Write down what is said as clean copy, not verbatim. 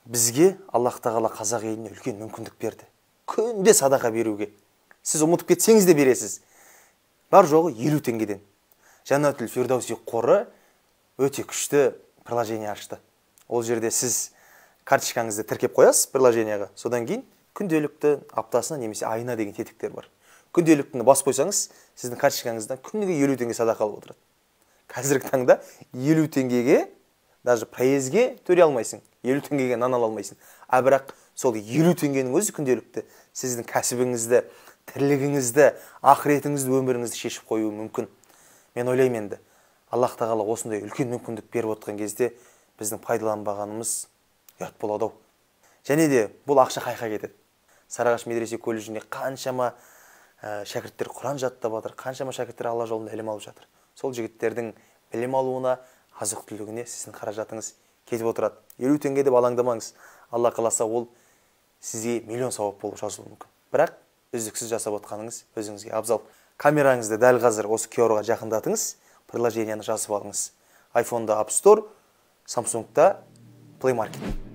Бізге Аллах тағала қазақ еліне үлкен мүмкіндік берді. Күнде садақа беруге. Сіз ұмытып кетсеңіз де бересіз. Бар жоғы 50 теңгеден. Жәннатул Фирдауси қоры өте күшті приложение ашты. Ол жерде сіз карточкаңызды тіркеп қоясыз приложениеға. Содан кейін күнделікті аптасына немесе айына деген тетіктер бар. Күнделіктіні басып қойсаңыз, сіздің карточкаңыздан күніге 50 теңге садақа алып отырады. Қазіргі таңда 50 теңгеге даже проездге төлей алмайсың, 50 теңгеге нан ала алмайсың. А бірақ сол 50 теңгенің өзі күнделікті сіздің кәсібіңізді, тірлігіңізді, ақыретіңізді, өміріңізді шешіп қоюы мүмкін. Мен ойлаймын енді, Аллах тағала осындай үлкен мүмкіндік беріп отқан кезде біздің пайдаланбағанымыз ұят болады ау. Және де бұл ақша қайқа кетеді. Сарыағаш медресе колледжінде қаншама шәкірттер Құран жаттап жатыр, қаншама шәкірттер Алла жолында ілім алып жатыр. Сол жігіттердің білім алуына, азық-түлігіне сіздің қаражатыңыз кетіп отырады. 50 теңге деп алаңдамаңыз. Алла қаласа ол сізге миллион сауап болып жазылуы мүмкін. Бірақ үздіксіз жасап отқаныңыз өзіңізге абзал. Камераңызды дәл қазір осы QR-ға жақындатыңыз, приложениені жазып алыңыз. iPhone'да App Store, Samsung'да Play Market.